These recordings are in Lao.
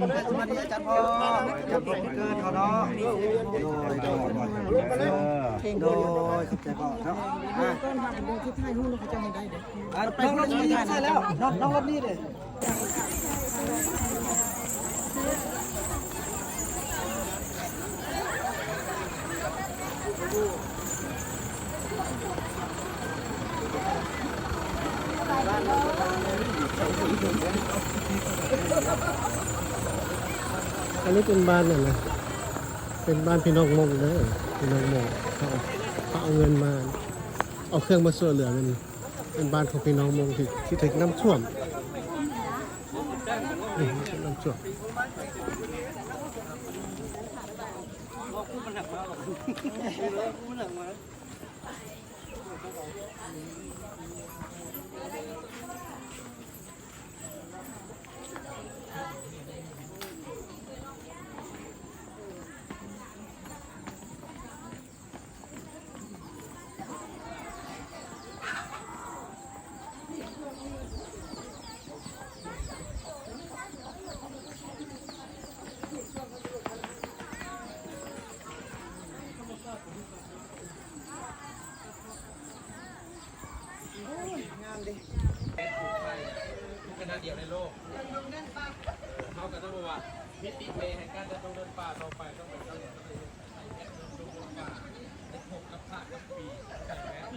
ສະບາຍດີອາຈານພໍ່ ອາຈານພໍ່ເກີດເຮົາເນາະ ໂດຍ ໂດຍ ໂດຍ ຂອບໃຈພໍ່ເນາະ ອ່າ ອ່າ ນ້ອງລົດນີ້ໃສ່ແລ້ວ ນ້ອງ ນ້ອງລົດນີ້ເດ້. ອັນນີ້ເປັນບ້ານນັ້ນນະ ເປັນບ້ານພີ່ນ້ອງມົ້ງເດີ ພີ່ນ້ອງມົ້ງ ເຂົາ ເຂົາເອົາເງິນມາ ເອົາເຄື່ອງມາຊ່ວຍເຫຼືອ ແມ່ນ ເປັນບ້ານຂອງພີ່ນ້ອງມົ້ງທີ່ ທີ່ຖືກນ້ຳຖ້ວມ ນີ້ ຖືກນ້ຳຖ້ວມ. ໂອ້ຍ ງາມເດ ເປັນຜູ້ໄທ ຄືຄະນະດຽວໃນໂລກ ເຮົາກໍຕ້ອງບອກວ່າ ມິຕິໃໝ່ແຫ່ງການເດີນດງເດີນປ່າຕໍ່ໄປ ຕ້ອງເປັນການເດີນດງເດີນປ່າ ໄດ້ພົບກັບຊາດກັບປີ ເຂົ້າໃຈໄໝ?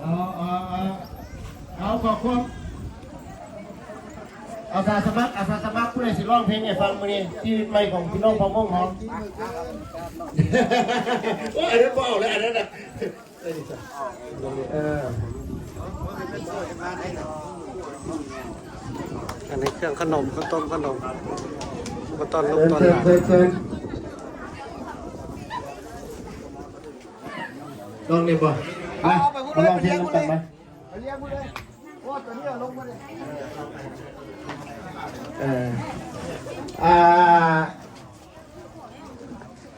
ເອົາ ເອົາ ເອົາ ເອົາ ຂໍຄວາມ ອາສາສະໝັກ ອາສາສະໝັກ ຜູ້ໃດຊິຮ້ອງເພງໃຫ້ຟັງມື້ນີ້ ຊີວິດໃໝ່ຂອງພີ່ນ້ອງເຜົ່າມົ້ງເຮົາ. ໂອ້ຍ ອັນນັ້ນບໍ່ເອົາແລ້ວ ອັນນັ້ນນະ. ເອີ ອັນນີ້ເຄື່ອງຂະໜົມ ເຂົ້າຕົ້ມຂະໜົມ ມາຕ້ອນລູກຕ້ອນຫຼານ. ລອງນີ້ບໍ່? ມາ ມາລອງເພງນຳກັນມາ. ເອີ ອ່າ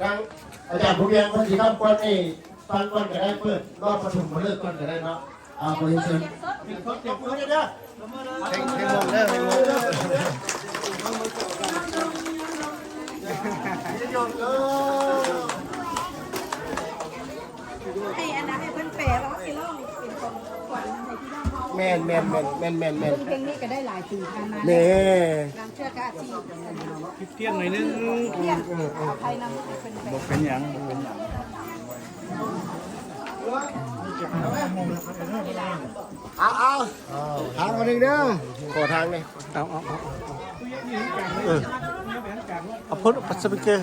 ທາງອາຈານຜູ້ວຽງເພິ່ນຊິຄຳກ່ອນນີ້ ຟັງກ່ອນກໍໄດ້ ເປີດຮອບປະຖົມມະເລີກກ່ອນກໍໄດ້ເນາະ. ອ່າ ຂໍເຊີນ ເພງສົດ ເພງສົດ ເພງມົ້ງເດີ ເພງມົ້ງເດີ. ໃຫ້ອັນນັ້ນ ໃຫ້ເພິ່ນແປວ່າເຮົາຊິຮ້ອງເປັນຂອງຂວັນໃຫ້ພີ່ນ້ອງເຮົາ. ແມ່ນໆໆໆໆໆ. ເພງນີ້ກໍໄດ້ຫຼາຍປີຜ່ານມາ. ແມ່ນ. ບາງເທື່ອກໍອາດຊິ ຜິດພຽງໜ້ອຍໜຶ່ງ. ເອີ ເອີ ເອົາໄປນຳ ບໍ່ເປັນຫຍັງ ບໍ່ເປັນຫຍັງ. ເອົາ ເອົາ ທາງມາໜຶ່ງເດີ ຂໍທາງແດ່. ເອົາ ເອົາ ເອົາ ເອີ ເອົາພຸ້ນ ປັດສະປິເກີ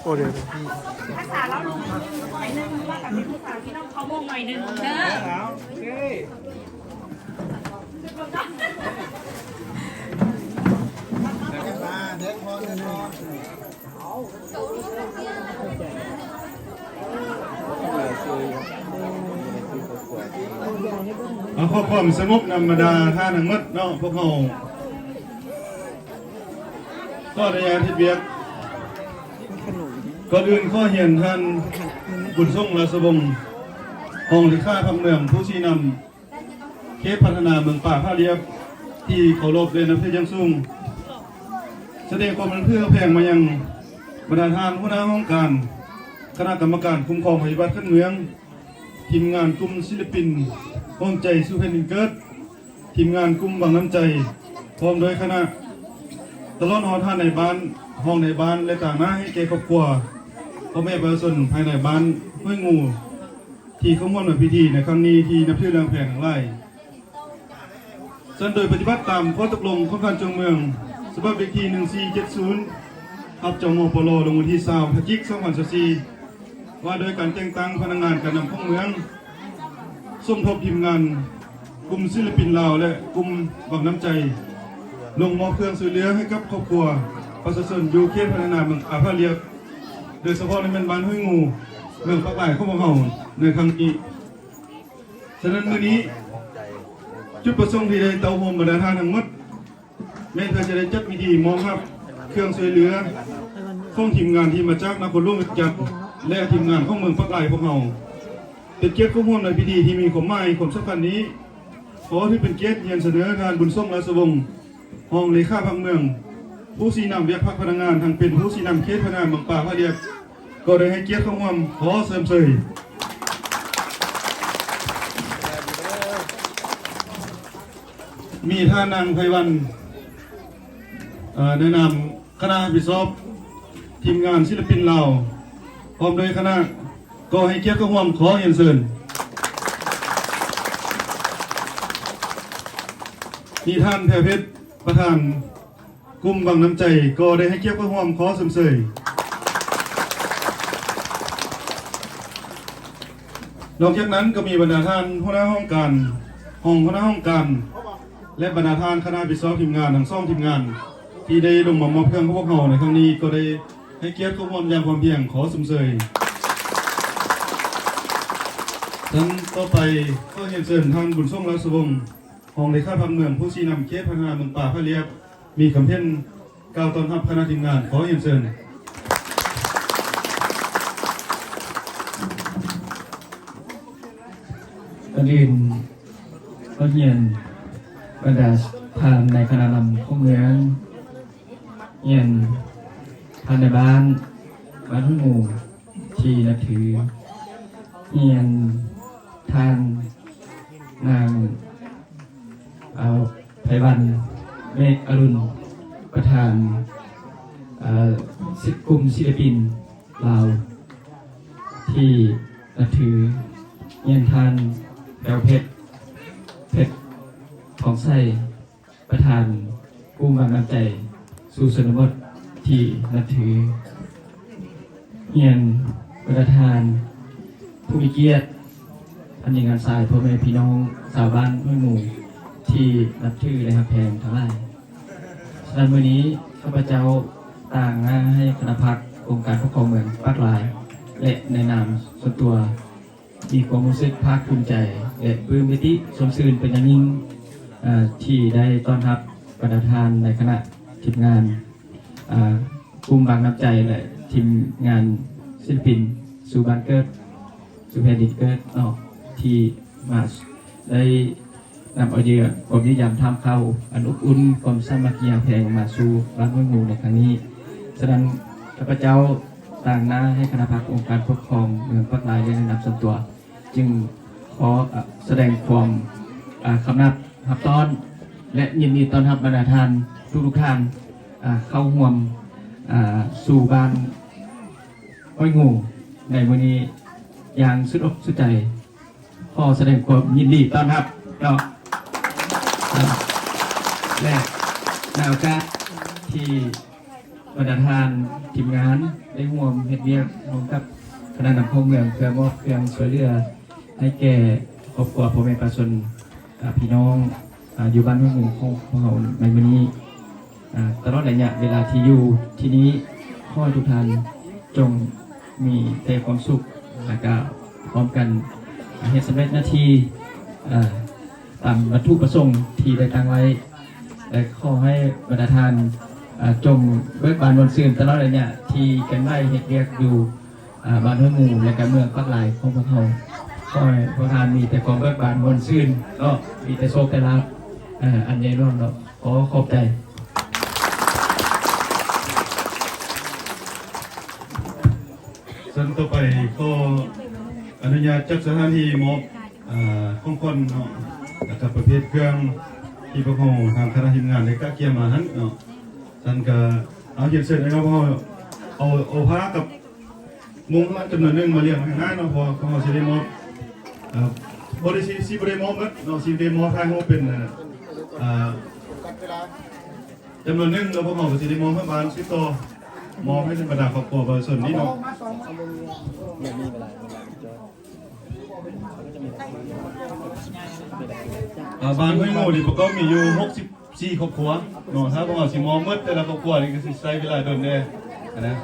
ໂອ້ ດຽວ ພາສາລາວໜ່ອຍໜຶ່ງ ລາວກໍມີພາສາພີ່ນ້ອງເຜົ່າມົ້ງໜ່ອຍໜຶ່ງເດີ. ເອົາ ຂໍຄວາມສະຫງົບນຳບັນດາທ່ານທັງໝົດເນາະ ພວກເຮົາຂໍອະນຸຍາດເຮັດວຽກ. ກ່ອນອື່ນຂໍຮຽນທ່ານ ບຸນສົງ ລາຊະວົງ ຮອງເລຂາພັກເມືອງ ຜູ້ຊີ້ນຳ ເຂດພັດທະນາເມືອງປາຜາລຽບ ທີ່ເຄົາລົບ ແລະ ນັບຖືຢ່າງສູງ, ສະແດງຄວາມນັບຖືຮັກແພງມາຍັງບັນດາທ່ານຫົວໜ້າຫ້ອງການ ຄະນະກຳມະການຄຸ້ມຄອງໄພພິບັດຂັ້ນເມືອງ, ທີມງານກຸ່ມສິລະປິນຮ່ວມໃຈສູ່ແຜ່ນດິນເກີດ, ທີມງານກຸ່ມຫວັງນ້ຳໃຈ ພ້ອມດ້ວຍຄະນະ, ຕະຫຼອດຮອດທ່ານນາຍບ້ານ, ຮອງນາຍບ້ານ ແລະ ຕາງໜ້າໃຫ້ແກ່ຄອບຄົວ, ພໍ່ແມ່ປະຊາຊົນພາຍໃນບ້ານຫ້ວຍງູ ທີ່ເຂົ້າຮ່ວມໃນພິທີໃນຄັ້ງນີ້ທີ່ນັບຖືແລະຮັກແພງທັງຫຼາຍ. ສັນໂດຍປະຕິບັດຕາມຂໍ້ຕົກລົງຂອງຂັ້ນເຈົ້າເມືອງ ສະບັບເລກທີໜຶ່ງສີ່ເຈັດສູນ ຮັບ ຈມປລ ລົງວັນທີຊາວ ພະຈິກ ສອງພັນຊາວສີ່ ວ່າດ້ວຍການແຕ່ງຕັ້ງພະນັກງານການນຳຂອງເມືອງ, ສົມທົບທີມງານ ກຸ່ມສິລະປິນລາວ ແລະ ກຸ່ມຫວັງນ້ຳໃຈ ລົງມອບເຄື່ອງຊ່ວຍເຫຼືອໃຫ້ກັບຄອບຄົວປະຊາຊົນຢູ່ເຂດພັດທະນາເມືອງປາຜາລຽບ ໂດຍສະເພາະແມ່ນບ້ານຫ້ວຍງູ ເມືອງປາກລາຍຂອງພວກເຮົາໃນຄັ້ງນີ້. ສະນັ້ນມື້ນີ້ ຈຸດປະສົງທີ່ໄດ້ເຕົ້າໂຮມບັນດາທ່ານທັງໝົດ ແມ່ນເພື່ອຈະໄດ້ຈັດພິທີມອບຮັບເຄື່ອງຊ່ວຍເຫຼືອຂອງທີມງານທີ່ມາຈາກນະຄອນຫຼວງວຽງຈັນ ແລະ ທີມງານຂອງເມືອງປາກລາຍພວກເຮົາ. ເປັນກຽດເຂົ້າຮ່ວມໃນພິທີທີ່ມີຄວາມໝາຍຄວາມສຳຄັນນີ້, ຂໍຖືເປັນກຽດຮຽນສະເໜີທ່ານ ບຸນສົງ ລາຊະວົງ ຮອງເລຂາພັກເມືອງ, ຜູ້ຊີ້ນຳວຽກພັກພະນັກງານ ທັງເປັນຜູ້ຊີ້ນຳເຂດພັດທະນາເມືອງປາຜາລຽບ ກໍໄດ້ໃຫ້ກຽດເຂົ້າຮ່ວມ. ຂໍເຊີນເຊີຍ. ມີທ່ານນາງ ໄພວັນ ເອີ ໃນນາມຄະນະຮັບຜິດຊອບທີມງານສິລະປິນລາວ ພ້ອມດ້ວຍຄະນະ ກໍໃຫ້ກຽດເຂົ້າຮ່ວມ. ຂໍຮຽນເຊີນ. ມີທ່ານ ແພວເພັດ ປະທານ ກຸ່ມຫວັງນ້ຳໃຈ ກໍໄດ້ໃຫ້ກຽດເຂົ້າຮ່ວມ. ຂໍຊົມເຊີຍ. ນອກຈາກນັ້ນກໍມີບັນດາທ່ານຫົວໜ້າຫ້ອງການ, ຮອງຫົວໜ້າຫ້ອງການ ແລະ ບັນດາທ່ານຄະນະຮັບຜິດຊອບທີມງານທັງສອງທີມງານ ທີ່ໄດ້ລົງມາມອບເຄື່ອງໃຫ້ພວກເຮົາໃນຄັ້ງນີ້ ກໍໄດ້ໃຫ້ກຽດເຂົ້າຮ່ວມຢ່າງພ້ອມພຽງ. ຂໍຊົມເຊີຍ. ທ່ານຕໍ່ໄປ ຂໍຮຽນເຊີນທ່ານ ບຸນສົງ ລາຊະວົງ ຮອງເລຂາພັກເມືອງ ຜູ້ຊີ້ນຳເຂດພັດທະນາເມືອງປາຜາລຽບ ມີຄຳເພັນ ກ່າວຕ້ອນຮັບຄະນະທີມງານ. ຂໍຮຽນເຊີນ. ກ່ອນອື່ນ ຂໍຮຽນບັນດາທ່ານໃນຄະນະນຳຂອງເມືອງ, ຮຽນທ່ານນາຍບ້ານ ບ້ານຫ້ວຍງູ ທີ່ນັບຖື, ຮຽນທ່ານນາງ ເອີ່ ໄພວັນ ເມກອະລຸນ ປະທານ ເອີ່ ສິ ກຸ່ມສິລະປິນລາວທີ່ນັບຖື, ຮຽນທ່ານ ແກ້ວເພັດ ເພັດທອງໄຊ ປະທານກຸ່ມຫວັງນ້ຳໃຈສູ່ຊົນນະບົດທີ່ນັບຖື, ຮຽນບັນດາທ່ານຜູ້ມີກຽດ, ທ່ານຍິງ ທ່ານຊາຍ, ພໍ່ແມ່ພີ່ນ້ອງຊາວບ້ານຫ້ວຍງູທີ່ນັບຖື ແລະ ຮັກແພງທັງຫຼາຍ. ສະນັ້ນ ມື້ນີ້ຂ້າພະເຈົ້າຕາງໜ້າໃຫ້ຄະນະພັກອົງການປົກຄອງເມືອງປາກລາຍ ແລະ ໃນນາມສ່ວນຕົວ ມີຄວາມຮູ້ສຶກພາກພູມໃຈ ແລະ ປຶ້ມປີຕິຊົມຊື່ນເປັນຢ່າງຍິ່ງ ເອີ່ ທີ່ໄດ້ຕ້ອນຮັບບັນດາທ່ານໃນຄະນະທີມງານ ເອີ່ ກຸ່ມຫວັງນ້ຳໃຈ ແລະ ທີມງານສິລະປິນສູ່ບ້ານເກີດ ສູ່ແຜ່ນດິນເກີດເນາະ ທີ່ມາໄດ້ ນຳເອົາເຫຍື່ອຄວາມຢ້ຽມຢາມຖາມຂ່າວອັນອົບອຸ່ນ ຄວາມສາມັກຄີຮັກແພງມາສູ່ບ້ານຫ້ວຍງູໃນຄັ້ງນີ້. ສະນັ້ນ ຂ້າພະເຈົ້າຕາງໜ້າໃຫ້ຄະນະພັກອົງການປົກຄອງເມືອງປາກລາຍ ແລະ ໃນນາມສ່ວນຕົວ ຈຶ່ງຂໍ ເອີ່ ສະແດງຄວາມ ເອີ່ ຄຳນັບຮັບຕ້ອນ ແລະ ຍິນດີຕ້ອນຮັບບັນດາທ່ານທຸກໆທ່ານ ເຂົ້າຮ່ວມ ອ່າ ສູ່ບ້ານຫ້ວຍງູໃນມື້ນີ້ຢ່າງສຸດອົກສຸດໃຈ. ຂໍສະແດງຄວາມຍິນດີຕ້ອນຮັບເນາະ ແລະ ໃນໂອກາດທີ່ບັນດາທ່ານທີມງານໄດ້ຮ່ວມເຮັດວຽກຮ່ວມກັບຄະນະນຳຂອງເມືອງ ເພື່ອມອບເຄື່ອງຊ່ວຍເຫຼືອໃຫ້ແກ່ຄອບຄົວພໍ່ແມ່ປະຊາຊົນ ອ່າ ພີ່ນ້ອງ ອ່າ ຢູ່ບ້ານຫ້ວຍງູຂອງພວກເຮົາໃນມື້ນີ້ ອ່າ ຕະຫຼອດໄລຍະເວລາທີ່ຢູ່ທີ່ນີ້ ຂໍໃຫ້ທຸກທ່ານຈົ່ງມີແຕ່ຄວາມສຸກ ແລະກະພ້ອມກັນເຮັດສຳເລັດໜ້າທີ່ ເອີ ຕາມວັດຖຸປະສົງທີ່ໄດ້ຕັ້ງໄວ້ ແລະ ຂໍໃຫ້ບັນດາທ່ານ ເອີ ຈົ່ງເບີກບານມ່ວນຊື່ນຕະຫຼອດໄລຍະທີ່ເຄື່ອນໄຫວເຮັດວຽກຢູ່ ອ່າ ບ້ານຫ້ວຍງູ ແລະກະເມືອງປາກລາຍຂອງພວກເຮົາ. ຂໍໃຫ້ພວກທ່ານມີແຕ່ຄວາມເບີກບານມ່ວນຊື່ນເນາະ ມີແຕ່ໂຊກແຕ່ລາບ ເອີ ອັນໃຫຍ່ຫຼວງເນາະ. ຂໍຂອບໃຈ. ຊັ້ນຕໍ່ໄປຂໍອະນຸຍາດຈັດສະຖານທີ່ມອບ ອ່າ ຂອງຂວັນເນາະ ແລ້ວກໍປະເພດເຄື່ອງທີ່ພວກເຮົາທາງຄະນະທີມງານໄດ້ກະກຽມມາຫັ້ນເນາະ. ຊັ້ນກໍເອົາ ຮຽນເຊີນເນາະ ເຮົາເອົາ ເອົາຜ້າກັບມຸ້ງຈຳນວນໜຶ່ງມາລຽງໄວ້ຂ້າງໜ້າເນາະ ເພາະວ່າພວກເຮົາຊິໄດ້ມອບ ເອີ ບໍ່ໄດ້ ຊິ ຊິບໍ່ໄດ້ມອບໝົດເນາະ ຊິໄດ້ມອບຖ່າຍຮູບເປັນ ເອີ ອ່າ ຈຳນວນໜຶ່ງ ແລ້ວພວກເຮົາກໍຊິໄດ້ມອບໃຫ້ບ້ານສືບຕໍ່ ມອບໃຫ້ບັນດາຄອບຄົວປະຊາຊົນນີ້ເນາະ. ອ່າ ບ້ານຫ້ວຍງູນີ້ປະກອບມີຢູ່ຫົກສິບສີ່ຄອບຄົວເນາະ ຖ້າພວກເຮົາຊິມອບໝົດແຕ່ລະຄອບຄົວນີ້ກໍຊິໃຊ້ເວລາດົນແດ່ຫັ້ນນະ.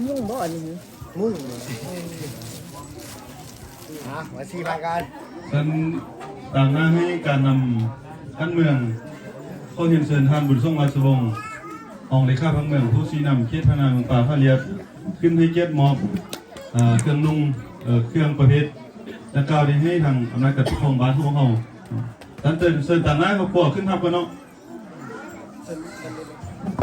ມຸ້ງບໍ່ອັນນີ້? ມຸ້ງ. ອ່າ ມາຊິພາກັນ. ເຊີນຕາງໜ້າໃຫ້ການນຳຂັ້ນເມືອງ ຂໍຮຽນເຊີນທ່ານ ບຸນສົງ ລາຊະວົງ ຮອງເລຂາພັກເມືອງ ຜູ້ຊີ້ນຳເຂດພັດທະນາເມືອງປ່າຜາລຽບ ຂຶ້ນໃຫ້ກຽດມອບ ເອີ ເຄື່ອງນຸ່ງ ເອີ ເຄື່ອງປະເພດດັ່ງກ່າວນີ້ໃຫ້ທາງອຳນາດການປົກຄອງບ້ານຂອງເຮົາ. ທ່ານເຊີນ ເຊີນຕາງໜ້າຄອບຄົວຂຶ້ນຮັບກ່ອນເນາະ.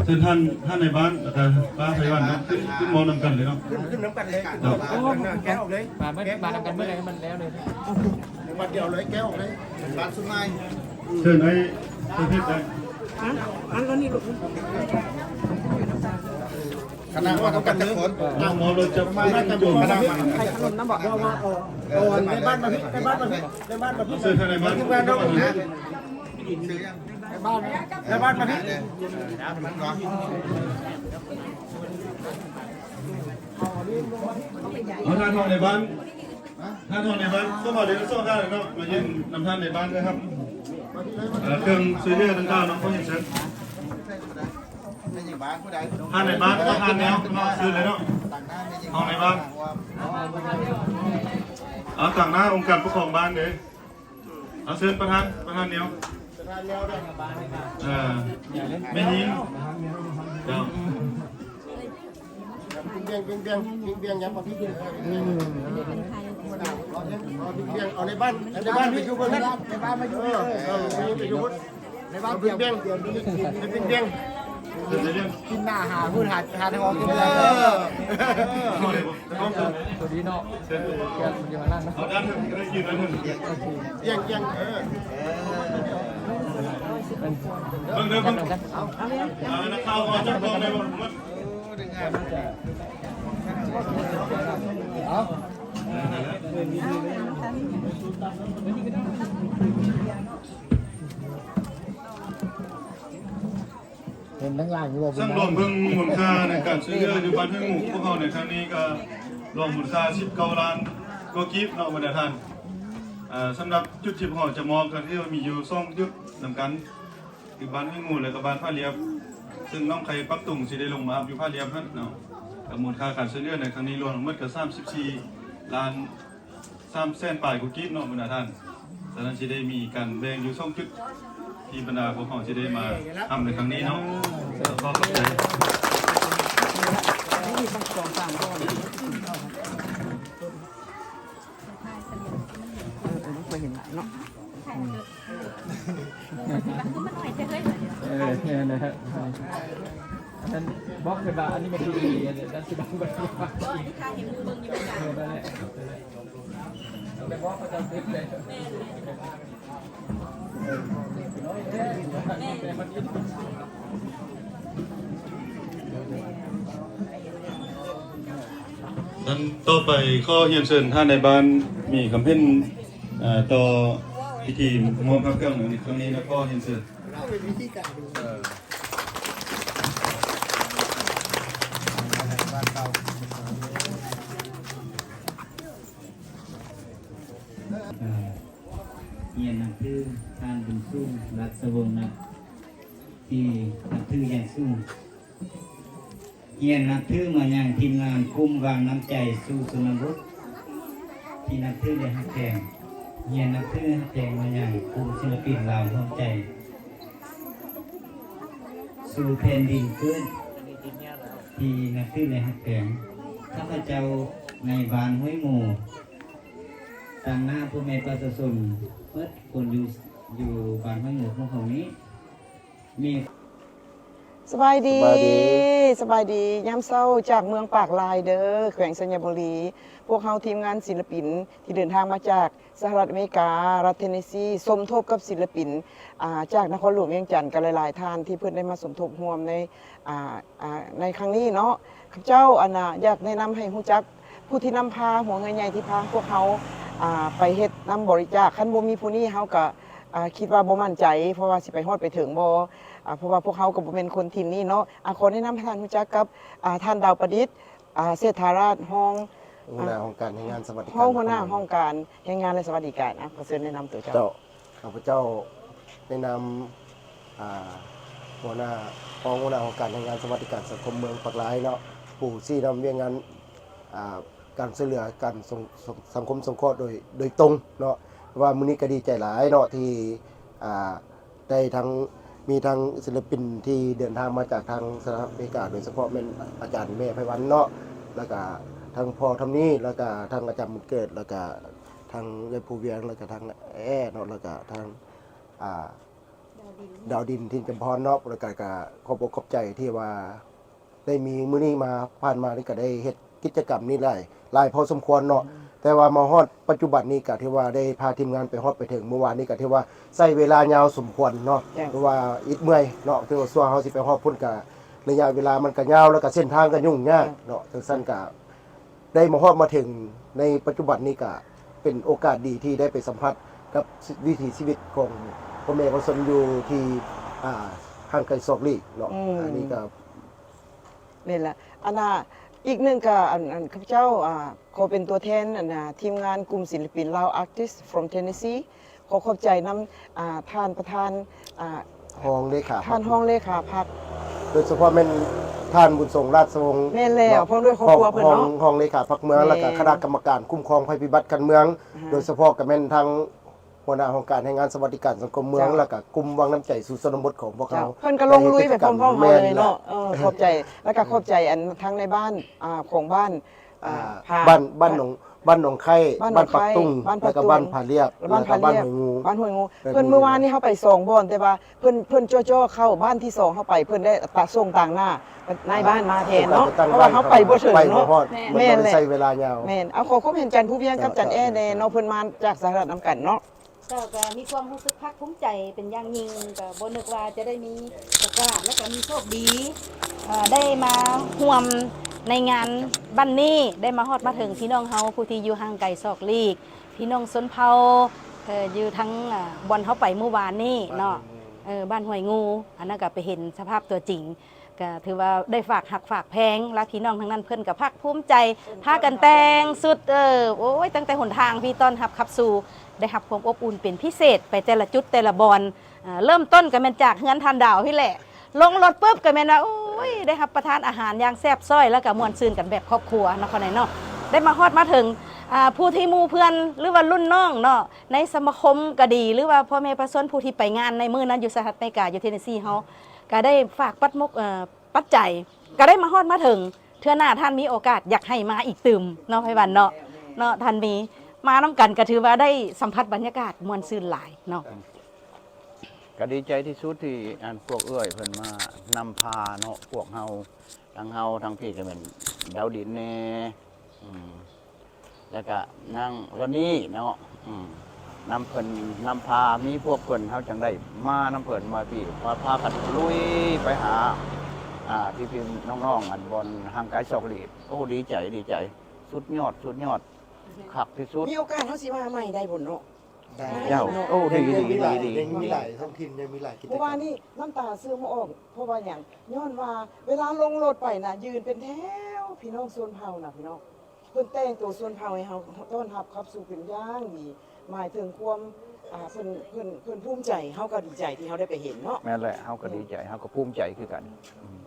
ເຊີນທ່ານ ທ່ານໃນບ້ານ ແລ້ວກະປ້າໄພວັນເນາະ ຂຶ້ນ ຂຶ້ນມອບນຳກັນເລີຍເນາະ. ຂຶ້ນ ຂຶ້ນນຳກັນເລີຍ. ໂອ້ ແກະອອກເລີຍ. ມາ ມານຳກັນເລີຍ ໃຫ້ມັນແລ້ວເລີຍ. ບັດດຽວເລີຍ ແກະອອກເລີຍ. ບາດສຸດທ້າຍ. ເຊີນໄອ້ ເຊີນເພັດໄດ້. ອັນ ອັນນີ້ລູກ ຄະນະມານຳກັນຈັກຄົນ? ເອົາ ມາໂລດ ຈັບໄມ້ ໃຫ້ຂະໜົມນຳບໍ່? ບໍ່ ວ່າເອົາ ເອົາໃນບ້ານມາພີ້ ໃນບ້ານມາພີ້ ໃນບ້ານມາພີ້. ເຊີນທາງໃນບ້ານ ໃນບ້ານ ໃນບ້ານມາພີ້. ເອົາ ທ່ານຮອງໃນບ້ານ ທ່ານຮອງໃນບ້ານ ເຂົ້າມາເລີຍ ທັງສອງທ່ານເນາະ ມາຢືນນຳທ່ານໃນບ້ານເດີຄັບ. ເອີ ເຄື່ອງຊ່ວຍເຫຼືອຕ່າງໆເນາະ ຂໍຮຽນເຊີນ ທ່ານໃນບ້ານ ທ່ານແນວ ເຊີນເລີຍເນາະ ຮອງໃນບ້ານ. ເອົາ ຕາງໜ້າອົງການປົກຄອງບ້ານເດີ. ເອົາ ເຊີນປະທານ ປະທານແນວ ເອີ ແມ່ຍິງ ເຈົ້າ. ເອົາໃນບ້ານ ໃນບ້ານມາຢູ່ເບິ່ງ ໃນບ້ານມາຢູ່ເບິ່ງ ໃນບ້ານມາຢູ່ເບິ່ງ ໃນບ້ານ ກິນໜ້າຫາ ຫາທາງອອກ. ໂຕດີເນາະ ເຊີນຢູ່ຂ້າງຫຼັງເນາະ. ເອົາດ້ານເທິງ ໄດ້ຢືນດ້ານເທິງ ອຽງໆ ເອີ ເບິ່ງເດີ ເບິ່ງ ເອົາ ເອົາ ນັກຂ່າວມາຈັບກ້ອງໄດ້ບໍ່? ເຫັນທາງຫຼັງຢູ່ບໍ່? ເຊິ່ງລວມເຖິງມູນຄ່າໃນການຊ່ວຍເຫຼືອຢູ່ບ້ານຫ້ວຍງູພວກເຮົາໃນຄັ້ງນີ້ກໍລວມມູນຄ່າສິບເກົ້າລ້ານກວ່າກີບເນາະ ບັນດາທ່ານ. ເອີ ສຳລັບຈຸດທີ່ພວກເຮົາຈະມອບກໍຖືວ່າມີຢູ່ສອງຈຸດນຳກັນ ຄືບ້ານຫ້ວຍງູ ແລະກໍບ້ານຜາລຽບ ເຊິ່ງນ້ອງໄຂ່ປັກຕຸງຊິໄດ້ລົງມາຮັບຢູ່ຜາລຽບຫັ້ນເນາະ. ກໍມູນຄ່າການຊ່ວຍເຫຼືອໃນຄັ້ງນີ້ລວມທັງໝົດກໍສາມສິບສີ່ລ້ານ ສາມແສນປາຍກວ່າກີບເນາະ ບັນດາທ່ານ. ສະນັ້ນຊິໄດ້ມີການແບ່ງຢູ່ສອງຈຸດ ທີ່ບັນດາພວກເຮົາຊິໄດ້ມາທຳໃນຄັ້ງນີ້ເນາະ. ຂໍຂອບໃຈ. ເອີ ເອີ ບໍ່ເຫັນຫຼາຍເນາະ. ເອີ ແມ່ນແລ້ວ. ອັນນັ້ນບອກເພິ່ນວ່າອັນນີ້ແມ່ນດີ ອັນນັ້ນຊິບັງເບິ່ງ. ເອີ ນັ້ນແຫຼະ. ທ່ານຕໍ່ໄປ ຂໍຮຽນເຊີນທ່ານນາຍບ້ານ ມີຄຳເຫັນ ເອີ ຕໍ່ພິທີມອບພະເຄື່ອງໃນຄັ້ງນີ້ນະ ຂໍຮຽນເຊີນ. ຮຽນນັບຖືທ່ານບຸນສູງ ລັດສະວົງນະ ທີ່ນັບຖືຢ່າງສູງ. ຮຽນນັບຖືມາຍັງທີມງານກຸ່ມວາງນ້ຳໃຈສູ່ຊົນນະບົດ ທີ່ນັບຖື ແລະ ຮັກແພງ. ຮຽນນັບຖືຮັກແພງມາຍັງກຸ່ມສິນລະປິນລາວຮ່ວມໃຈ ສູ່ແຜ່ນດິນເກີດ ທີ່ນັບຖື ແລະ ຮັກແພງ. ຂ້າພະເຈົ້າໃນບ້ານຫ້ວຍງູ ຕາງໜ້າພໍ່ແມ່ປະຊາຊົນເບິດຄົນຢູ່ ຢູ່ບ້ານຫ້ວຍງູຂອງເຮົານີ້ ມີ ສະບາຍດີ ສະບາຍດີ ສະບາຍດີຍາມເຊົ້າຈາກເມືອງປາກລາຍເດີ ແຂວງໄຊຍະບູລີ. ພວກເຮົາທີມງານສິນລະປິນທີ່ເດີນທາງມາຈາກ ສະຫະລັດອາເມລິກາ ລັດເທນເນຊີ ສົມທົບກັບສິນລະປິນ ອາ ຈາກນະຄອນຫຼວງວຽງຈັນ ກັນຫຼາຍໆທ່ານ ທີ່ເພິ່ນໄດ້ມາສົມທົບຮ່ວມໃນ ອາ ອາ ໃນຄັ້ງນີ້ເນາະ. ຂ້າພະເຈົ້າ ອັນນ່າ ຢາກແນະນຳໃຫ້ຮູ້ຈັກຜູ້ທີ່ນຳພາ ຫົວເຮືອໃຫຍ່ທີ່ພາພວກເຮົາ ອາ ໄປເຮັດນຳບໍລິຈາກ. ຄັນບໍ່ມີຜູ້ນີ້ ເຮົາກະ ອາ ຄິດວ່າບໍ່ໝັ້ນໃຈ ເພາະວ່າຊິໄປຮອດໄປເຖິງບໍ່ ອາ ເພາະວ່າພວກເຮົາກໍບໍ່ແມ່ນຄົນຖິ່ນນີ້ເນາະ. ອາ ຂໍແນະນຳໃຫ້ທ່ານຮູ້ຈັກກັບ ອາ ທ່ານ ດາວປະດິດ ອາ ເສດຖາລາດ ຮອງ ຫົວໜ້າ ອາ ຫ້ອງການແຮງງານສະຫວັດດີການ ຮອງຫົວໜ້າຫ້ອງການແຮງງານ ແລະ ສະຫວັດດີການ. ອາ ຂໍເຊີນແນະນຳຕົວເຈົ້າ. ເຈົ້າ ຂ້າພະເຈົ້າໃນນາມ ອາ ຫົວໜ້າ ຮອງຫົວໜ້າຫ້ອງການແຮງງານສະຫວັດດີການສັງຄົມເມືອງປາກລາຍເນາະ ຜູ້ຊີ້ນຳວຽກງານ ອາ ການຊ່ວຍເຫຼືອການ ສັງ ສັງຄົມສົງເຄາະໂດຍ ໂດຍຕົງເນາະ. ແຕ່ວ່າມື້ນີ້ກໍດີໃຈຫຼາຍເນາະ ທີ່ ອາ ໄດ້ທັງ ມີທັງສິນລະປິນທີ່ເດີນທາງມາຈາກທາງສະຫະລັດອາເມລິກາ ໂດຍສະເພາະແມ່ນອາຈານແມ່ໄພວັນເນາະ ແລ້ວກະທັງພໍ່ທຳນີ ແລ້ວກະທັງອາຈານບຸນເກີດ ແລ້ວກະທັງເອື້ອຍພູວຽງ ແລ້ວກະທັງແອເນາະ ແລ້ວກະທັງ ອາ ດາວດິນ ດາວດິນ ຖິ່ນຈຳພອນເນາະ. ແລ້ວກະ ກະຂອບອົກຂອບໃຈທີ່ວ່າ ໄດ້ມີມື້ນີ້ມາ ຜ່ານມານີ້ກໍໄດ້ເຮັດກິດຈະກຳນີ້ຫຼາຍ ຫຼາຍພໍສົມຄວນເນາະ. ແຕ່ວ່າມາຮອດປັດຈຸບັນນີ້ກໍຖືວ່າໄດ້ພາທີມງານໄປຮອດໄປເຖິງ ມື້ວານນີ້ກໍຖືວ່າໃຊ້ເວລາຍາວສົມຄວນເນາະ ເພາະວ່າອິດເມື່ອຍເນາະ. ຖືວ່າສ່ວນເຮົາຊິໄປຮອດພຸ້ນກໍໄລຍະເວລາມັນກໍຍາວ ແລ້ວກໍເສັ້ນທາງກໍຫຍຸ້ງຍາກເນາະ. ຈັ່ງຊັ້ນກໍໄດ້ມາຮອດມາເຖິງໃນປັດຈຸບັນນີ້ກໍເປັນໂອກາດດີທີ່ໄດ້ໄປສຳຜັດກັບວິຖີຊີວິດຂອງພໍ່ແມ່ປະຊາຊົນຢູ່ທີ່ ອ່າ ຫ່າງໄກສອກຫຼີກເນາະ. ອັນນີ້ກໍ ແມ່ນລະ ອັນນ່າ ອີກໜຶ່ງກະ ອັນ ອັນ ຂ້າພະເຈົ້າ ອ່າ ຂໍເປັນຕົວແທນ ອັນນ່າ ທີມງານກຸ່ມສິນລະປິນ Lao Artists from Tennessee ຂໍຂອບໃຈນຳ ອ່າ ທ່ານປະທານ ອ່າ ຮອງເລຂາ ທ່ານຮອງເລຂາພັກ ໂດຍສະເພາະແມ່ນທ່ານບຸນສົງ ລາດສະວົງ ແມ່ນແລ້ວ ເນາະ ພ້ອມດ້ວຍຄອບຄົວເພິ່ນເນາະ ຮອງ ຮອງເລຂາພັກເມືອງ ແມ່ນ ແລ້ວກະຄະນະກຳມະການຄຸ້ມຄອງໄພພິບັດຂັ້ນເມືອງ ອ່າຮະ ໂດຍສະເພາະກະແມ່ນທາງ ຫົວໜ້າຫ້ອງການແຮງງານສະຫວັດດີການສັງຄົມເມືອງ ເຈົ້າ ແລ້ວກະກຸ່ມວັງນ້ຳໃຈສູ່ຊົນນະບົດຂອງພວກເຮົາ ເຈົ້າ ເພິ່ນກໍລົງລຸຍໄປພ້ອມໆເຮົາເລີຍເນາະ. ແມ່ນແຫຼະ ເອີ ຂອບໃຈ ແລ້ວກໍຂອບໃຈອັນທາງໃນບ້ານ ອ່າ ຂອງບ້ານ ອ່າ ອ່າ ບ້ານ ບ້ານໜອງ ບ້ານໜອງໄຂ່ ບ້ານໜອງໄຂ່ ບ້ານປັກຕຸງ ບ້ານປັກຕຸງ ແລ້ວກໍບ້ານຜາລຽບ ແລ້ວກໍບ້ານຫ້ວຍງູ ບ້ານຫ້ວຍງູ ບ້ານຫ້ວຍງູ ເພິ່ນ ມື້ວານນີ້ເຮົາໄປສອງບ່ອນ ແຕ່ວ່າເພິ່ນ ເພິ່ນເຈາະໆເຂົ້າ ບ້ານທີສອງເຮົາໄປ ເພິ່ນໄດ້ຕາ ສົ່ງຕາງໜ້ານາຍບ້ານມາແທນເນາະ ເພາະວ່າເຮົາໄປບໍ່ເຖິງເນາະ. ແມ່ນ ເຮົາໄປບໍ່ຮອດ ແມ່ນ ເພິ່ນກໍໄດ້ໃຊ້ເວລາຍາວ ແມ່ນ ເອົາ ຂໍຄວາມເຫັນໃຈຜູ້ວຽງກັບຈັນແອແດ່ເນາະ ເພິ່ນມາຈາກສະຫະລັດນຳກັນເນາະ. ເຈົ້າກໍມີຄວາມຮູ້ສຶກພາກພູມໃຈເປັນຢ່າງຍິ່ງ ກໍບໍ່ນຶກວ່າຈະໄດ້ມີໂອກາດ ແລະກໍມີໂຊກດີ ເອີ ໄດ້ມາຮ່ວມໃນງານບັ້ນນີ້ ໄດ້ມາຮອດມາເຖິງພີ່ນ້ອງເຮົາຜູ້ທີ່ຢູ່ຫ່າງໄກສອກຫຼີກ ພີ່ນ້ອງຊົນເຜົ່າ ເອີ ຢູ່ທາງ ເອີ ບ່ອນເຮົາໄປມື້ວານນີ້ເນາະ ບ້ານຫ້ວຍງູ ເອີ ບ້ານຫ້ວຍງູ ອັນນັ້ນກໍໄປເຫັນສະພາບຕົວຈິງ ກໍຖືວ່າໄດ້ຝາກຮັກຝາກແພງ ແລະ ພີ່ນ້ອງທາງນັ້ນເພິ່ນກໍພາກພູມໃຈ ພາກັນແຕ່ງຊຸດ ເອີ ໂອ້ຍ ຕັ້ງແຕ່ຫົນທາງພີ້ຕ້ອນຮັບຂັບສູ່ ໄດ້ຮັບຄວາມອົບອຸ່ນເປັນພິເສດ ໄປແຕ່ລະຈຸດແຕ່ລະບ່ອນ ເອີ ເລີ່ມຕົ້ນກໍແມ່ນຈາກເຮືອນທ່ານດາວພີ້ແຫຼະ ລົງລົດປຶບກໍແມ່ນວ່າ ໂອ້ຍ ໄດ້ຮັບປະທານອາຫານຢ່າງແຊບຊ້ອຍ ແລ້ວກໍມ່ວນຊື່ນກັນແບບຄອບຄົວເນາະ ເຂົາໃນເນາະ ໄດ້ມາຮອດມາເຖິງ ອ່າ ຜູ້ທີ່ໝູ່ເພື່ອນ ຫຼືວ່າລຸ້ນນ້ອງເນາະ ໃນສະມາຄົມກໍດີ ຫຼືວ່າພໍ່ແມ່ປະຊາຊົນຜູ້ທີ່ໄປງານໃນມື້ນັ້ນຢູ່ສະຫະລັດອາເມລິກາ ຢູ່ເທນເນຊີເຮົາ ກໍໄດ້ຝາກປັດໝົກ ເອີ ປັດໄຈ ກໍໄດ້ມາຮອດມາເຖິງ ເທື່ອໜ້າທ່ານມີໂອກາດຢາກໃຫ້ມາອີກຕື່ມເນາະ ໄພວັນເນາະ ເນາະ ທ່ານມີ ມານຳກັນກໍຖືວ່າໄດ້ສຳຜັດບັນຍາກາດມ່ວນຊື່ນຫຼາຍເນາະ. ກໍດີໃຈທີ່ສຸດທີ່ອັນພວກເອື້ອຍເພິ່ນມານຳພາເນາະ ພວກເຮົາ ທັງເຮົາ ທັງພີ້ກໍແມ່ນດາວດິນແດ່ ອືມ ແລ້ວກະນາງລອນນີເນາະ ອືມ ນຳເພິ່ນນຳພາ ມີພວກເພິ່ນ ເຮົາຈັ່ງໄດ້ມານຳເພິ່ນ ມາພີ້ ມາພາກັນລຸຍໄປຫາ ອ່າ ພີ່ໆນ້ອງໆ ອັນບ່ອນຫ່າງໄກສອກຫຼີກ ໂອ້ ດີໃຈ ດີໃຈ ສຸດຍອດ ສຸດຍອດ ຄັກທີ່ສຸດ ມີໂອກາດເຮົາຊິມາໃໝ່ໄດ້ພຸ້ນເນາະ ໄດ້ ເຈົ້າ ເນາະ ໂອ້ ດີ ດີ ດີ ດີ ຍັງມີຫຼາຍ ຍັງມີຫຼາຍທ້ອງຖິ່ນ ຍັງມີຫຼາຍກິດຈະກຳ ເມື່ອວານນີ້ນ້ຳຕາເຊື່ອມບໍ່ອອກ ເພາະວ່າຫຍັງ ຍ້ອນວ່າເວລາລົງລົດໄປນະ ຢືນເປັນແຖວ ພີ່ນ້ອງຊົນເຜົ່ານະ ພີ່ນ້ອງ ເພິ່ນແຕ່ງໂຕຊົນເຜົ່າໃຫ້ເຮົາ ຕ້ອນຮັບຂັບສູ່ເປັນຢ່າງດີ ໝາຍເຖິງຄວາມ ອ່າ ເພິ່ນ ເພິ່ນ ເພິ່ນພູມໃຈ ເຮົາກໍດີໃຈທີ່ເຮົາໄດ້ໄປເຫັນເນາະ ແມ່ນແຫຼະ ເຮົາກໍດີໃຈ ເຮົາກໍພູມໃຈຄືກັນ ອືມ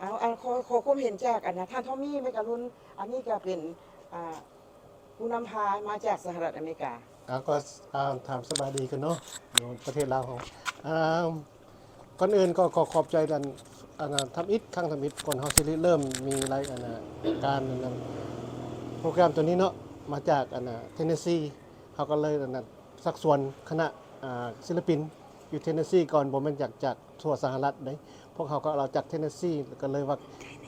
ເອົາ ອັນ ຂໍ ຂໍຄວາມເຫັນຈາກ ອັນນະ ທ່ານທອມມີ ແມ່ກະລຸນ ອັນນີ້ກໍເປັນ ອ່າ ຜູ້ນຳພາມາຈາກສະຫະລັດອາເມລິກາ ອ່າ ກໍ ອ່າ ຖາມສະບາຍດີກັນເນາະ ຢູ່ປະເທດລາວເຮົາ ອ່າ ກ່ອນອື່ນກໍຂໍຂອບໃຈອັນ ອັນນະ ທຳອິດ ຄັ້ງທຳອິດ ກ່ອນເຮົາຊິລິເລີ່ມມີລາຍ ອັນນະ ການ ອັນນະ ໂປຣແກຣມຕົວນີ້ເນາະ ມາຈາກ ອັນນະ ເທນເນຊີ ເຮົາກໍເລີຍ ອັນນະ ຊັກຊວນຄະນະ ອ່າ ສິລະປິນຢູ່ເທນເນຊີກ່ອນ ບໍ່ແມ່ນຈາກ ຈາກທົ່ວສະຫະລັດເດ້ ພວກເຮົາກໍເອົາຈາກເທນເນຊີ ກໍເລີຍວ່າ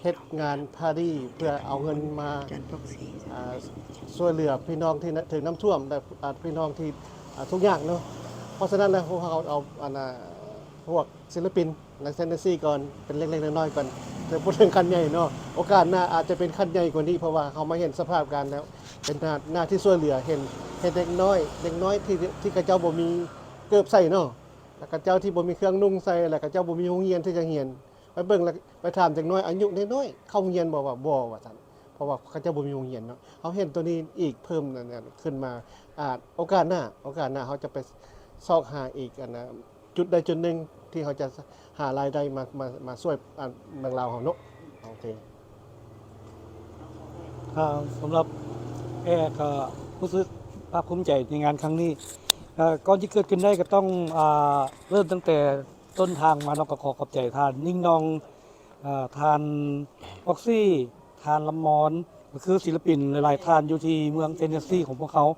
ເຮັດງານພາດີ ເພື່ອເອົາເງິນມາ ອ່າ ຊ່ວຍເຫຼືອພີ່ນ້ອງທີ່ ນ- ຖືກນ້ຳຖ້ວມ ແລະ ອ່າ ພີ່ນ້ອງທີ່ ອ່າ ທຸກຍາກເນາະ ເພາະສະນັ້ນແລ້ວ ພວກເຮົາເອົາ ອັນນະ ພວກ ສິລະປິນໃນເທນເນຊີກ່ອນ ເປັນເລັກໆນ້ອຍໆກ່ອນ ແຕ່ບໍ່ເຖິງຂັ້ນໃຫຍ່ເນາະ ໂອກາດໜ້າອາດຈະເປັນຂັ້ນໃຫຍ່ກວ່ານີ້ ເພາະວ່າເຮົາມາເຫັນສະພາບການແລ້ວ ເປັນໜ້າ ໜ້າທີ່ຊ່ວຍເຫຼືອ ເຫັນ ເຫັນເດັກນ້ອຍ ເດັກນ້ອຍທີ່ ທີ່ເຂົາເຈົ້າບໍ່ມີເກີບໃສ່ເນາະ ແລ້ວເຂົາເຈົ້າທີ່ບໍ່ມີເຄື່ອງນຸ່ງໃສ່ ແລ້ວເຂົາເຈົ້າບໍ່ມີໂຮງຮຽນທີ່ຈະຮຽນ ໄປເບິ່ງ ແລ້ວໄປຖາມເດັກນ້ອຍອາຍຸນ້ອຍໆ ເຂົ້າໂຮງຮຽນບໍ່ ວ່າບໍ່ ວ່າຊັ້ນ ເພາະວ່າເຂົາເຈົ້າບໍ່ມີໂຮງຮຽນເນາະ ເຮົາເຫັນຕົວນີ້ອີກເພີ່ມ ອັນນັ້ນ ຂຶ້ນມາ ອາດ ໂອກາດໜ້າ ໂອກາດໜ້າເຮົາຈະໄປຊອກຫາອີກ ອັນນະ ຈຸດໃດຈຸດໜຶ່ງທີ່ເຮົາຈະຫາລາຍໄດ້ມາ ມາ ມາຊ່ວຍ ອັນ ເມືອງລາວເຮົາເນາະ ໂອເຄ ອ່າ ສຳລັບແອກໍຮູ້ສຶກພາກພູມໃຈໃນງານຄັ້ງນີ້ ເອີ ກ່ອນທີ່ເກີດຂຶ້ນໄດ້ກໍຕ້ອງ ອ່າ ເລີ່ມຕັ້ງແຕ່ ຕົ້ນທາງມາເນາະ ກໍຂໍຂອບໃຈທ່ານຍິງໜ່ອງ ເອີ ທ່ານອອກຊີ ທ່ານລຳມອນ ກໍຄືສິລະປິນຫຼາຍໆທ່ານຢູ່ທີ່ເມືອງເທນເນຊີຂອງພວກເຮົາ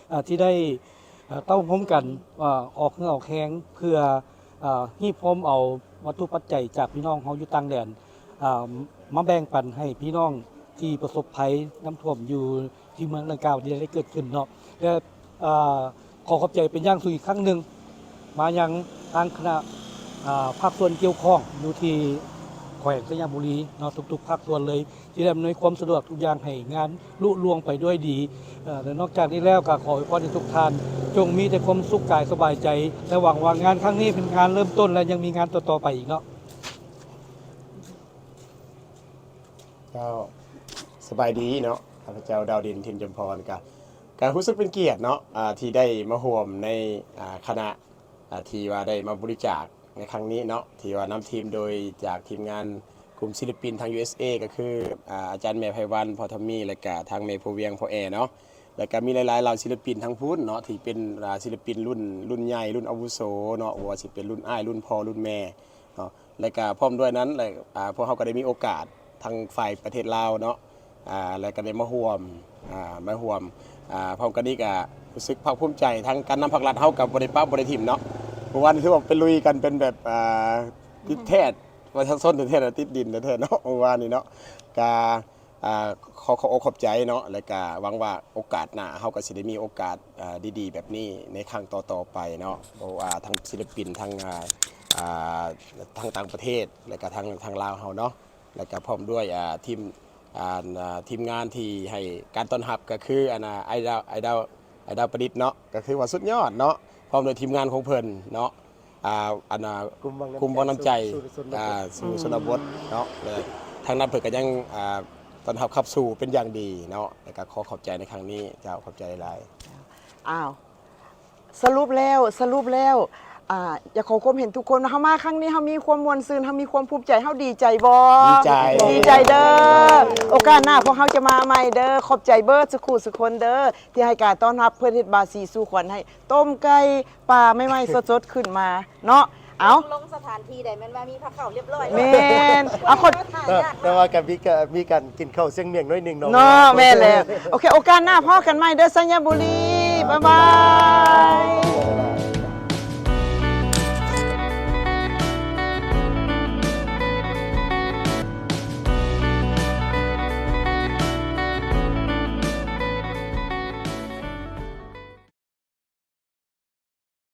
ເອີ ທີ່ໄດ້ ເອີ ເຕົ້າໂຮມກັນ ເອີ ອອກເຫື່ອອອກແຮງ ເພື່ອ ເອີ ຮີບໂຮມເອົາວັດຖຸປັດໄຈຈາກພີ່ນ້ອງເຮົາຢູ່ຕ່າງແດນ ເອີ ມາແບ່ງປັນໃຫ້ພີ່ນ້ອງທີ່ປະສົບໄພນ້ຳຖ້ວມຢູ່ ທີ່ເມືອງດັ່ງກ່າວທີ່ໄດ້ເກີດຂຶ້ນເນາະ ແລະ ເອີ ຂໍຂອບໃຈເປັນຢ່າງສູງອີກຄັ້ງໜຶ່ງ ມາຍັງທາງຄະນະ ເອີ ພາກສ່ວນກ່ຽວຂ້ອງຢູ່ທີ່ແຂວງໄຊຍະບູລີເນາະ ທຸກໆພາກສ່ວນເລີຍ ທີ່ໄດ້ອຳນວຍຄວາມສະດວກທຸກຢ່າງໃຫ້ງານລຸລ່ວງໄປດ້ວຍດີ ເອີ ແລະ ນອກຈາກນີ້ແລ້ວກໍຂໍອວຍພອນໃຫ້ທຸກທ່ານ ຈົ່ງມີແຕ່ຄວາມສຸກກາຍສະບາຍໃຈ ແລະ ຫວັງວ່າງານຄັ້ງນີ້ເປັນງານເລີ່ມຕົ້ນ ແລະ ຍັງມີງານຕໍ່ໆໄປອີກເນາະ. ເຈົ້າ ສະບາຍດີເນາະ ຂ້າພະເຈົ້າ ດາວດິນ ຖິ່ນຈຳພອນ ກະ ກະຮູ້ສຶກເປັນກຽດເນາະ ອ່າ ທີ່ໄດ້ມາຮ່ວມໃນ ອ່າ ຄະນະ ອ່າ ທີ່ວ່າໄດ້ມາບໍລິຈາກໃນຄັ້ງນີ້ເນາະ ທີ່ວ່ານຳທີມໂດຍຈາກທີມງານກຸ່ມສິລະປິນທາງ ຢູເອສເອ ກໍຄື ອ່າ ອາຈານແມ່ໄພວັນ ພໍ່ທອມມີ ແລະກະທາງແມ່ພູວຽງ ພໍ່ແອເນາະ ແລະກະມີຫຼາຍໆເຫຼົ່າສິລະປິນທາງພຸ້ນເນາະ ທີ່ເປັນ ອ່າ ສິລະປິນລຸ້ນ ລຸ້ນໃຫຍ່ ລຸ້ນອາວຸໂສເນາະ ບໍ່ວ່າຊິເປັນລຸ້ນອ້າຍ ລຸ້ນພໍ່ ລຸ້ນແມ່ເນາະ ແລະກະພ້ອມດ້ວຍນັ້ນ ແລະ ອ່າ ພວກເຮົາກໍໄດ້ມີໂອກາດ ທາງຝ່າຍປະເທດລາວເນາະ ອ່າ ແລະກະໄດ້ມາຮ່ວມ ອ່າ ມາຮ່ວມ ອ່າ ພ້ອມກັນນີ້ກະຮູ້ສຶກພາກພູມໃຈ ທາງການນຳພາກລັດເຮົາກະບໍ່ໄດ້ປະບໍ່ໄດ້ຖິ້ມເນາະ ເມື່ອວານນີ້ຖືວ່າໄປລຸຍກັນເປັນແບບ ອ່າ ຕິດແທດ ປະຊາຊົນແທ້ໆ ຕິດດິນແທ້ໆເນາະ ເມື່ອວານນີ້ເນາະ ກະ ອ່າ ຂໍຂອບອົກຂອບໃຈເນາະ ແລະກະຫວັງວ່າໂອກາດໜ້າເຮົາກະຊິໄດ້ມີໂອກາດ ອ່າ ດີໆແບບນີ້ໃນຄັ້ງຕໍ່ໆໄປເນາະ ບໍ່ວ່າທັງສິລະປິນ ທັງ ອ່າ ທັງຕ່າງປະເທດ ແລະກະທັງ ທາງລາວເຮົາເນາະ. ແລ້ວກໍພ້ອມດ້ວຍ ອ່າ ທີມ ອ່າ ອ່າ ທີມງານທີ່ໃຫ້ການຕ້ອນຮັບ ກໍຄື ອັນ ອ່າ ອ້າຍດາວ ອ້າຍດາວ ອ້າຍດາວປະດິດເນາະ ກໍຄືວ່າສຸດຍອດເນາະ ພ້ອມດ້ວຍທີມງານຂອງເພິ່ນເນາະ ອ່າ ອັນ ອ່າ ກຸ່ມວັງນ້ຳໃຈ ກຸ່ມວັງນ້ຳໃຈ ສູ່ຊົນນະບົດ ອ່າ ສູ່ຊົນນະບົດເນາະ ແລະ ທາງນັ້ນເພິ່ນກໍຍັງ ອ່າ ຕ້ອນຮັບຂັບສູ່ເປັນຢ່າງດີເນາະ ແລ້ວກໍຂໍຂອບໃຈໃນຄັ້ງນີ້ເຈົ້າ ຂອບໃຈຫຼາຍໆ. ອ້າວ ສະຫຼຸບແລ້ວ ສະຫຼຸບແລ້ວ ອ່າ ຢາກຂໍຄວາມເຫັນທຸກຄົນວ່າ ເຮົາມາຄັ້ງນີ້ ເຮົາມີຄວາມມ່ວນຊື່ນ ເຮົາມີຄວາມພູມໃຈ ເຮົາດີໃຈບໍ່? ດີໃຈ ດີໃຈເດີ ໂອກາດໜ້າພວກເຮົາຈະມາໃໝ່ເດີ ຂອບໃຈເບີດສຸຄູ່ສຸຄົນເດີ ທີ່ໃຫ້ການຕ້ອນຮັບ ເພິ່ນເຮັດບາສີສູ່ຂວັນໃຫ້ ຕົ້ມໄກ່ປ່າໃໝ່ໆ ສົດໆ ຂຶ້ນມາເນາະ ເອົາ ລົງສະຖານທີ່ໃດແມ່ນວ່າມີພາເຂົ້າຮຽບຮ້ອຍ ແມ່ນ ເອົາ ແຕ່ ແຕ່ວ່າກໍມີກະ ມີການກິນເຂົ້າຊຽງໝ້ຽງໜ້ອຍໜຶ່ງເນາະ ເນາະ ແມ່ນແລ້ວ ໂອເຄ ໂອກາດໜ້າພໍ້ກັນໃໝ່ເດີ ໄຊຍະບູລີ ບາຍບາຍ.